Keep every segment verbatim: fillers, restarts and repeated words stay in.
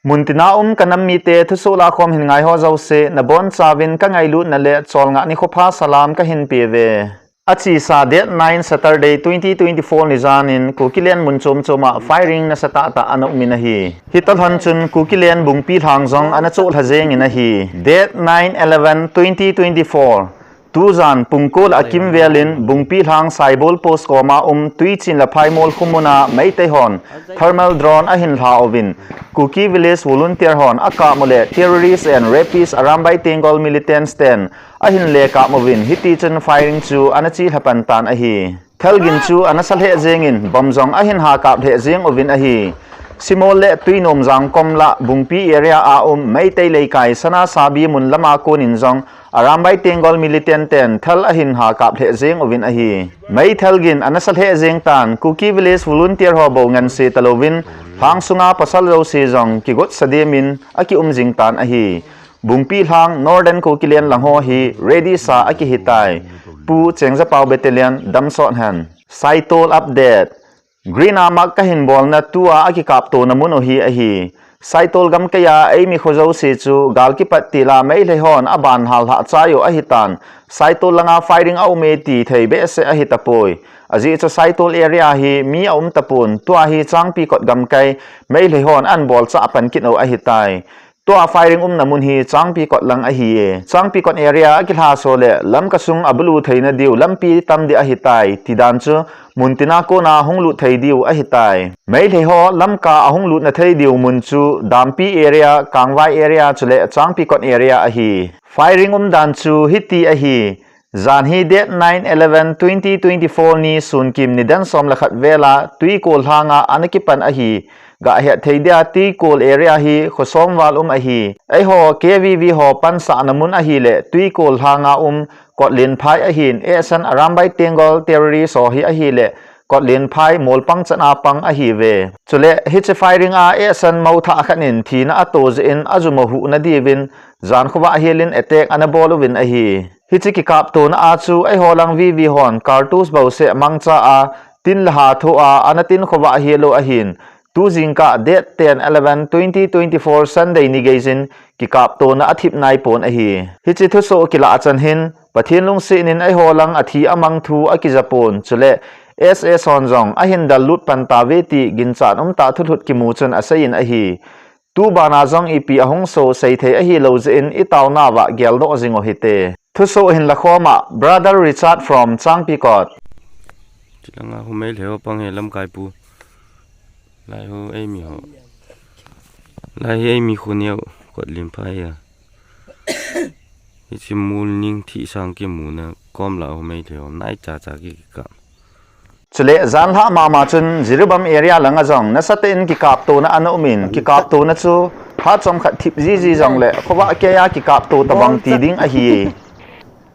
Muntina um ka nam mite thusoh lahkhom hin ngaiho jouse, nabonchauvin ka ngailutna le cholngah nikho pha salam kahin peuve. Achesa date nine Saturday twenty twenty-four nijanin Kukiland mun chom choma firing nasatah tah ana umin ahi. Hitalhon chun Kukiland Bungpi lhang jong ana chohlha jengin ahi. Date nine eleven twenty twenty-four, tujan pungkol akimvelin Bungpi lhang Saibol post koma um Tuichin le Phaimol khomuna Meitei hon thermal drone ahin lha uvin, Kuki Village volunteer hon akap u le terrorist and rapist Arambai Tenggol militants ten ahin lekap uvin, hitichun firing chu ana chelha pan tan ahi. Thalgin chu ana sa lheh jengin, bomb jong ahin hakap lheh jeng uvin ahi. Simol le Tuinomjang kom lah Bungpi area a um Meitei Leikai Sanasabi mun lama konin jong Arambai Tenggol militant ten thal ahin hakap lheh jeng uvin ahi. Meithal gin ana sa lheh jeng tan, Kuki Village volunteer ho bou ngansi talouvin, lhang sunga pasal jouse jong kigot sa dimin akium jing tan ahi. Bungpi lhang Northern Kukiland lang ho hi ready sa akihitai. Pu Chengjapao Battalion damsot hen. Saitol update. Green a mark kahin bolna tua akikaptona mun u hi ahi. Saitol gamkaiya eimi kho jouse chu gal kipat tila Meilhei hon aban hal lhah chai u ahitan. Saitol langa firing aume ti thei behseh ahitapoi. Ajeh chu Saitol area hi mi aum tapon, tua hi Changpikot gamkai Meilhei hon ahin bolchah pan kit u ahitai. Tua firing umna mun hi Changpikot lang ahi e. Changpikot area akilhaso le Lamka sung abulu theina diu lampi tam ding ahitai, tidan chu muntina kona hunglut thei diu ahitai. Meilhei ho Lamka ahung lutna thei diu mun chu Dampi area, Kangvai area chule Changpikot area ahi. Firing umdan chu hiti ahi. Jan hi date nine eleven twenty twenty-four ni sunkim nidan som le khat vela Tuikol lhanga ana kipan ahi. Gah het thei dia Tuikol area hi kho som val um ahi. Eiho K V V ho pansahna mun ahile Tuikol lhanga um Kotlinphai ahin, ehsan Arambai Tenggol terrorist ho hi ahile Kotlinphai molpang chana pang ahiuve. Chule hiche firing a ehsan mou thah khat in thina ato jeh in ajum ahuhna diuvin jan khovah helin attack ana bol uvin ahi. Hiche kikaptona a chu eiho lang V V hon cartouche bouseh mangcha a tin le ha thoa ana tin khovah hel u ahin, tu jingkah date ten eleven twenty twenty-four Sunday ni geijin kikaptona athip naipon ahi. Hiche thusoh kilah chan hin Pathen lungsetnin eiho lang athi amang thu akija pon, chule S S hon jong ahin dallut pan tauve ti ginchat umtah thulhut kimu chun aseiyin ahi. Tu bana jong ipi ahung so seithei ahilou jeh in itaonauva geldoh jing u hite. Thusoh hin lakhom a, Brother Richard from Changpikot. Chilanga hu Meilhei ho pang hi lamkai pu. Lai hu eimi ho. Lai hi eimi khu neo Kotlinphai a. Hiche mol ning thih sang kimuna kom lah hu Meilhei ho nai chacha kikap. Chule janlhah mama chun Jiribam area langa jong nasatah in kikaptona ana umin, kikaptona chu phat chomkhat thip jiji jongle khovah keiya kikapto tabang ti ding ahi.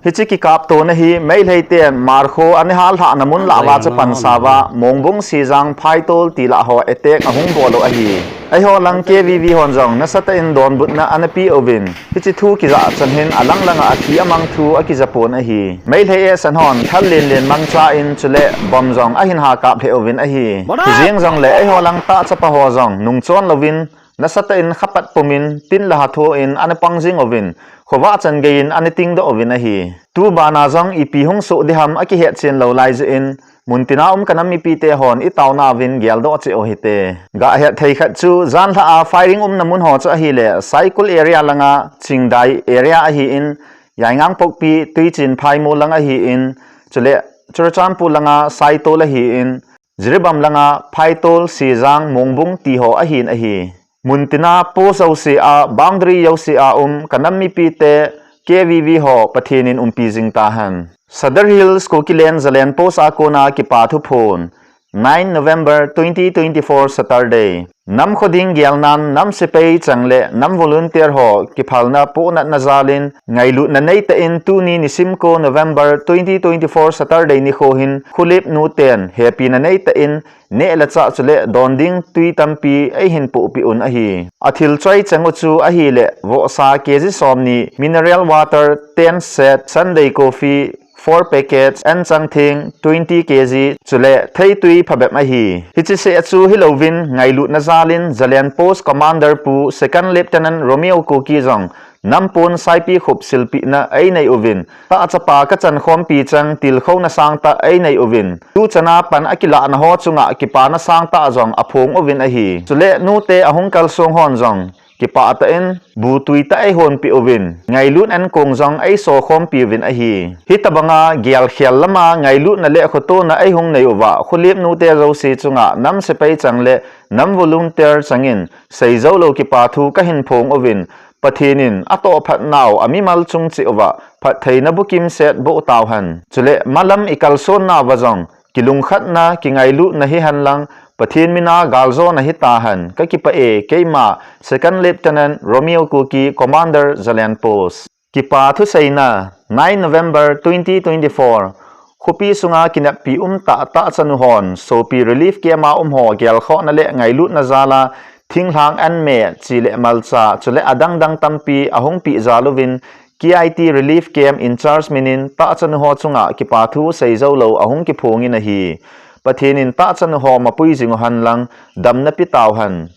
Hiche kikaptona hi Meilhei ten Markho ana hallhahna mun lah uva chu pansauva, Mongbung, Sijang, Phaitol ti lah ho attack ahung bol u ahi. Eiho lang K V V hon jong nasatah in donbutna ana pe uvin, hiche thu kijah chan hin alang langa athi amang thu akija pon ahi. Meilhei ehsan hon thal lenlen mangcha in chule bomb jong ahin hakap lheh uvin ahi. Hijeng jongle eiho lang tah chapa ho jong nungchon louvin nasatah in khapat pumin tin le ha thoin ana pang jing uvin, khovah chan geiyin ana tingdoh uvin ahi. Tu bana jong ipi hung soh ding ham akihetchen lou lai jeh in, muntina um ka nam mipite hon itaonauvin geldoh cheh u hite. Gah het thei khat chu janlhah a firing umna mun ho chu ahile Saikul area langa Chingdai area ahin, Yaingangpokpi, Tuichin, Phaimol lang ahin, chule Churachandpur langa Saitol ahin, Jiribam langa Phaitol, Sijang, Mongbung ti ho ahin ahi. Muntina post jouse a, boundary jouse a um ka nam mipite K V V ho Pathen in umpi jing tahen. Sadar Hills Kukiland Zalen post a kona kipa thuphon. Nine November twenty twenty-four Saturday. Nam kho ding gelnan nam sepai chang le nam volunteer ho kiphalna pohnatna jalin ngailutna neitah in tuni nisim ko November twenty twenty-four Saturday nikho hin kholep nu ten hepina neitah in neh le chah chule don ding tui tampi eihin pohpeh un ahi. Athil choi chang u chu ahile vohsa K G somni, mineral water ten set, Sunday coffee four packets, anchang theng twenty K G, chule theitui phabep ahi. Hiche seh chu hilouvin ngailutna jalin Zalen Post Commander Pu Second Lieutenant Romeo Kuki jong nampon Saipikhup silpihna einei uvin, tahchapa kachankhompi chang tilkhouna sangtah einei uvin, tuchana pan akilahna ho chunga kipana sangtah jong aphong uvin ahi. Chule nute ahung kalsong hon jong kipah tah in bu tui tah eihonpeh uvin, ngailut ankong jong eisokhompi uvin ahi. Hitobanga gelkhel lama ngailutna le khotona eihung nei uva, kholep nute jouse chunga nam sepai chang le nam volunteer changin seijoulou kipathu kahin phong uvin, Pathen in atohphatnau amimal chung cheh uva phattheina bukim set boh tauhen. Chule malam ikalsonnauva jong kilungkhatna, kingailutna hihen lang, Pathen mina galjona hitahen. Kakipah e, keima Second Lieutenant Romeo Kuki, Commander Zalen Post. Kipa thuseina, nine November twenty twenty-four. Khopi sunga kineppi umtah tah chanu hon sopi relief camp a umho gelkhohna le ngailutna jala thinglhang anme, chi le malcha, chule adangdang tampi ahung peh jal uvin, K I T relief camp in-charge minin tah chanu ho chunga kipathu seijoulou ahung kiphongin ahi. Pathen in tah chanu ho mapui jing uhen lang, damna pe tauhen.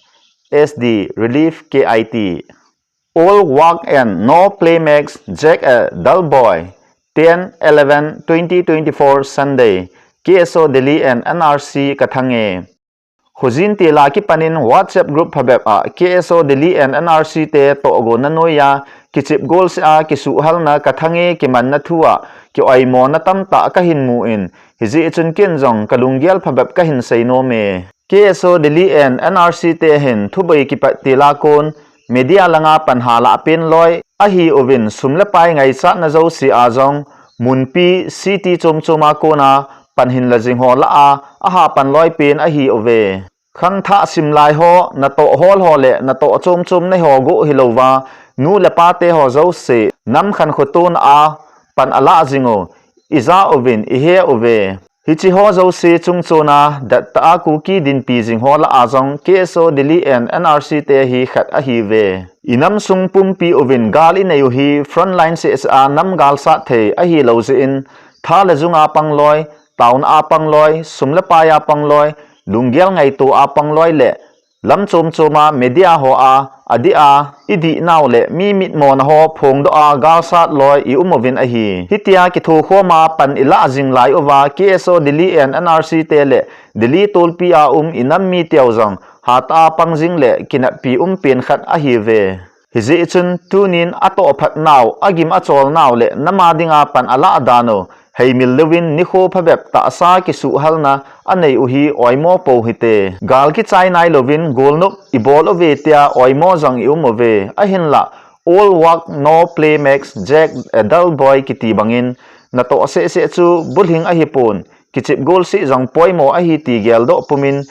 S D Relief K I T. All work and no play makes Jack a dull boy. Ten eleven twenty twenty-four Sunday. K S O Delhi and N R C kathange. Khojin tila kipanin WhatsApp group phabep a K S O Delhi and N R C te tohgonna noiya kichep golseh a kisuhhalna kathange kimanna thua kioimona tamtah kahin mun, hijeh chun ken jong kalunggel phabep kahin seinom e. K S O Delhi and N R C te hin thuboi kipat tila kon media langa pan halah pen loi ahiuvin, sum le pai ngaichatna jouse a jong munpi city chomchom a kona pan hinla jing ho lah a ahapan loi pen ahiuve. Khangthah simlai ho, natoh hol ho le natoh chomchom neiho go hilouva, nu le pa te ho jouse nam khankho tona a pan alah jing u ija uvin ihe uve. Hiche ho jouse chungchona dattah a Kuki dinpi jing ho lah a jong K S O Delhi and N R C te hi khat ahiuve. Inam sung pumpi uvin gal inei u hi frontline sehseh a nam galsat thei ahilou jeh in, tha le junga pang loi, taona a pang loi, sum le pai a pang loi, lunggel ngaito a pang loi le lam chomchom a media ho a adih a idihnau le mi mitmona ho phongdoh a galsat loi ium uvin ahi. Hitia kithokhom a pan ilah jing lai uva K S O Delhi and N R C te le Delhi tolpi a um inam mi teu jong hatah a pang jing le kineppi um pen khat ahiuve. Hijeh chun tunin atohphatnau, agim acholnau le nam a dinga pan alah dan u heimil louvin nikho phabep tahsa kisuhhalna anei u hi oimo pou hite. Gal kichai nailouvin golnop ibol uve tia oimo jong ium uve. Ahinlah, all work no play makes Jack a dull boy kiti bangin, natoh sehseh chu bulhing ahipon, kichep golseh jong poimo ahi ti geldoh pumin,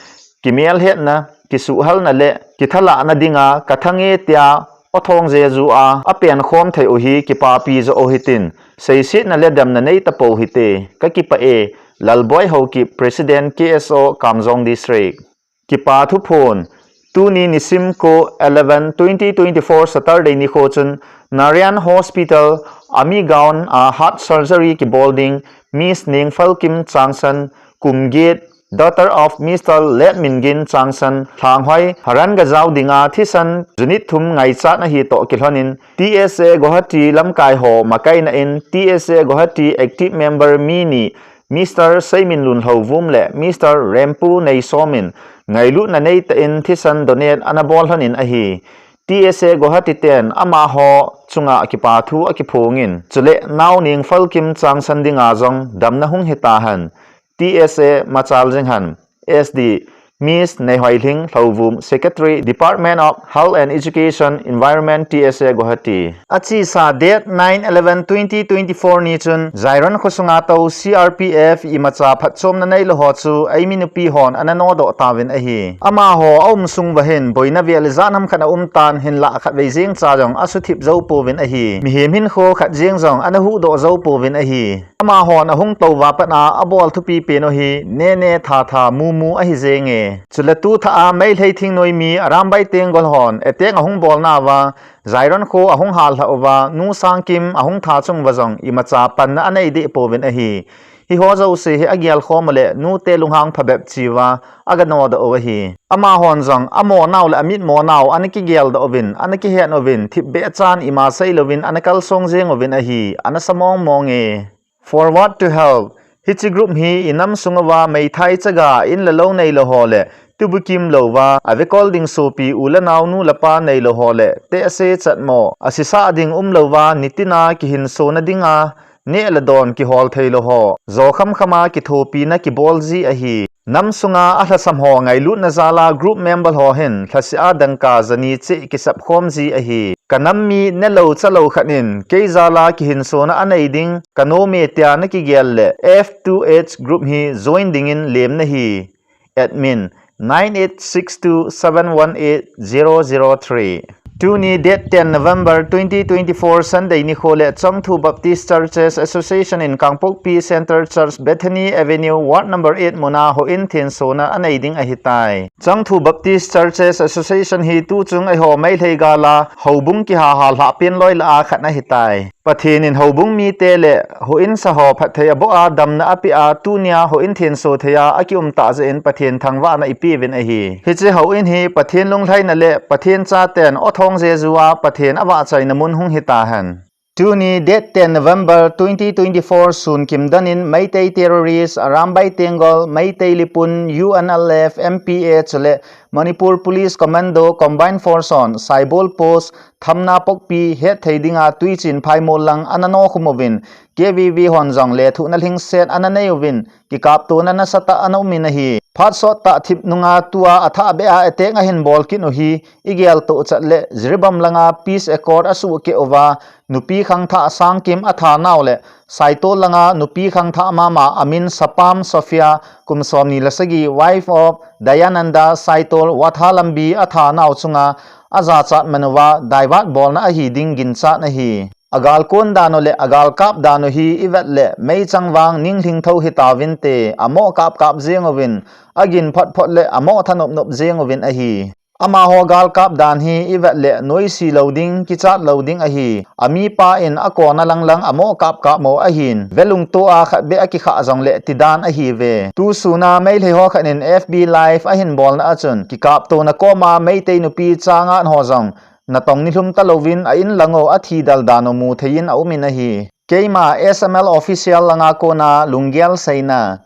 kimelhetna, kisuhhalna le kithalahna dinga kathange tia othong jeju a apenkhom thei u hi kipapi joh u hitin, seisetna le damna neitapou hite. Kakipah e, Lalboi Haokip, President, K S O, Kamjong District. Kipa thuphon. Tuni nisim ko eleven twenty twenty-four Saturday nikho chun Narayan Hospital, Ami Gaon a heart surgery kibol ding Miss Nengphalkim Changsan, kum get, daughter of Mister Letmingin Changsan, Lhanghoi, Haran gajao dinga thisan unit thum ngaichatna hi toh kilhonin, T S A Guwahati lamkai ho makaina in T S A Guwahati active member mi ni Mister Seiminlun Lhouvum le Mister Rempu Neisomin ngailutna neitah in thisan donate ana bol lhonin ahi. T S A Guwahati ten amaho chunga kipathu akiphongin, chule nao Nengphalkim Changsan dinga jong damna hung hitahen. T S A machal jinghen. S D, Miss Neihoilhing Lhouvum, Secretary, Department of Health and Education, Environment, T S A Guwahati. Achesa date nine eleven twenty twenty-four ni chun Jairon khosunga tou C R P F imacha phatchomna neilou ho chu eimi nupi hon ana nodoh tauvin ahi. Amaho aum sung uva hin boina vel ijat ham khat aum tan, hinlah khatvei jeng cha jong asuthip jou pouvin ahi. Mihem hinkho khat jeng jong ana huhdoh jou pouvin ahi. Amahon ahung tou uva pat a abol thupi pen u hi nene thatha mumu ahi jenge. Chule tu thah a Meitei thingnoi mi Arambai Tenggol hon attack ahung bolna uva, Jairon kho ahung hallhah uva, Nu Sangkim ahung that chung uva jong imacha panna anei deh pouvin ahi. Hiho jouse hi agel khom uleh, nute lunghang phabep cheh uva, aga nodoh u ahi. Amahon jong, amo nau le amit mo nau, ana kigel doh uvin, ana kihet uvin, thipbeh chan ima seilouvin, ana kalsong jeng uvin ahi, ana sa mong mong e. Forward to help. Hiche group hi inam sung uva meithai chaga in le lou neilou ho le, tubukim louva, avekol ding sopi u le nao nu le pa neilou ho le, tehse chatmo, asisa ding umlouva, nitina kihinsona dinga, neh le don kihol theilou ho, jo khamkhama kithopina kibol ji ahi. Nam sunga alhasam ho ngailutna jala group member ho hin lhaseha dangka jani cheh kisap khom ji ahi. Kanam mi nelou chalou khat in kei jala kihinsona anei ding, kanom e tia nakigel le F two H group hi join dingin lemna hi. Admin, nine eight six two seven one eight zero zero three. Tuni date ten November twenty twenty-four Sunday nikho le Changthu Baptist Churches Association in Kangpokpi Center Church, Bethany Avenue, Ward number eight muna houin thensona anei ding ahitai. Changthu Baptist Churches Association hi tuchung eiho Meitei gala houbung kiha hallhah pen loi lah a khat ahitai. Pathen in houbung mite le houin sa ho phatthei aboh a, damna apeh a, tunia houin thenso thei a akium tah jeh in Pathen thangvahna ipeuvin ahi. Hiche houin hi Pathen lunglhaina le Pathen chaten aw thong jeju a Pathen avahchoina mun hung hitahen. Tuni date ten November twenty twenty-four sun kim don in Meitei terrorist Arambai Tenggol, Meitei Leepun, U N L F, M P A chule Manipur Police Commando Combined Force hon Saibol Post Thamna Pokpi hetthei dinga Tuichin Phaimol lang ana nokhum uvin, K V V hon jong lethuhna lhingset ana nei uvin, kikaptona nasatah ana um in ahi. Phat sottah thip nunga tua athah beh a attack ahin bol kit u hi, igel toh chat le Jiribam langa peace accord asuhkeh uva, nupi khangthah Sangkim atha nau le Saitol langa nupi khangthah mama amin Sapam Sophia, kum somni le sagi, wife of Dayananda Saitol, Wathalambi atha nau chunga ajachat man uva divert bolna ahi ding ginchat ahi. Agal kon dan u le agal kap dan u hi ivet le meichang vang ninglhing tho hitauvinte, amo kap kap jeng uvin, agin phot phot le amo thanop nop jeng uvin ahi. Amaho gal kap dan hi ivet le noise lou ding, kichat lou ding ahi. Amipa in akona lang lang amo kap kap mo ahin, velungto a khat beh akikhah jongle tidan ahiuve. Tusun a Meitei ho khat in F B Live ahin bolna a chun, kikaptona koma Meitei nupi changat ho jong natong nilhum talouvin a in lang u athi dal dan u mu thei in aum in ahi. Keima S M L official langa kona lunggel seina.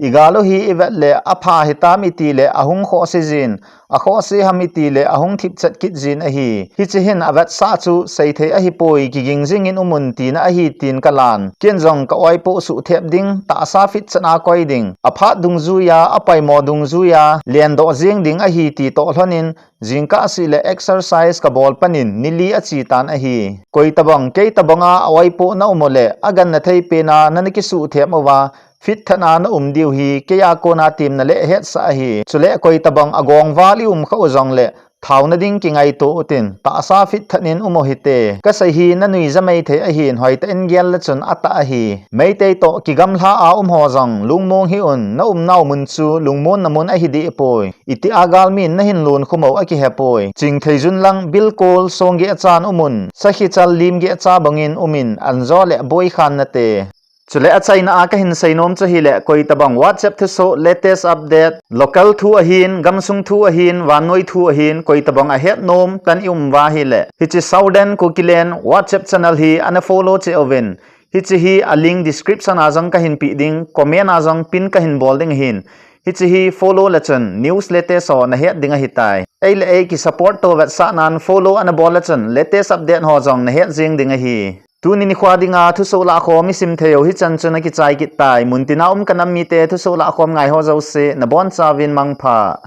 Igal u hi ivet le apha hitam iti le ahung khohse jin, akhohse ham iti le ahung thipchet kit jin ahi. Hiche hin avetsah chu seithei ahipoi, kiging jingin umun tina ahi tin kalan. Ken jong ka oipoh suhthep ding, tahsa fit chan a koi ding, aphat dungjuia, apaimo dungjuia lendoh jeng ding ahi ti toh lhonin, jingkah seh le exercise kabol panin nili achetan ahi. Koitabang, keitabanga a oipoh na um u le, aganna thei pena nana kisuhthep uva, fit thet a na um diu hi, keia kona temna le hetsah ahi. Chule koitabang agongval i um khah u jongle, thaona ding kingaito utin, tahsa fit thet in um u hite. Kasei hi nanui jamei thei ahin, hoitah in gel le chun atah ahi. Meitei toh kigamlha a um ho jong, lungmong hih un, na umnau mun chu lungmonna mun ahi dehpoi. Itia galmin nahin lonkhum u akihepoi. Chingthei jun lang bilkol songgeh chan umun, sakhi chal limgeh cha bangin umin, anjo le boikhan nate. Chule achaina a kahin seinom chu hile, koitabang WhatsApp thusoh, latest update, local thu ahin, gamsung thu ahin, vannoi thu ahin, koitabang ahetnom tan i um uva hile, hiche Southern Kukiland WhatsApp channel hi ana follow cheh uvin. Hiche hi a link description a jong kahin peh ding, comment a jong pin kahin bol ding ahin. Hiche hi follow le chun news latest ho nahet ding ahitai. Ei le ei kisupport to vetsahnan follow ana bol le chun latest update ho jong nahet jeng ding ahi. Tuni nikho dinga thusoh lahkhom isim thei u hichan chun akichai kit tai. Muntina um kanam mite thusoh lahkhom ngaiho jouse nabonchauvin mangpha.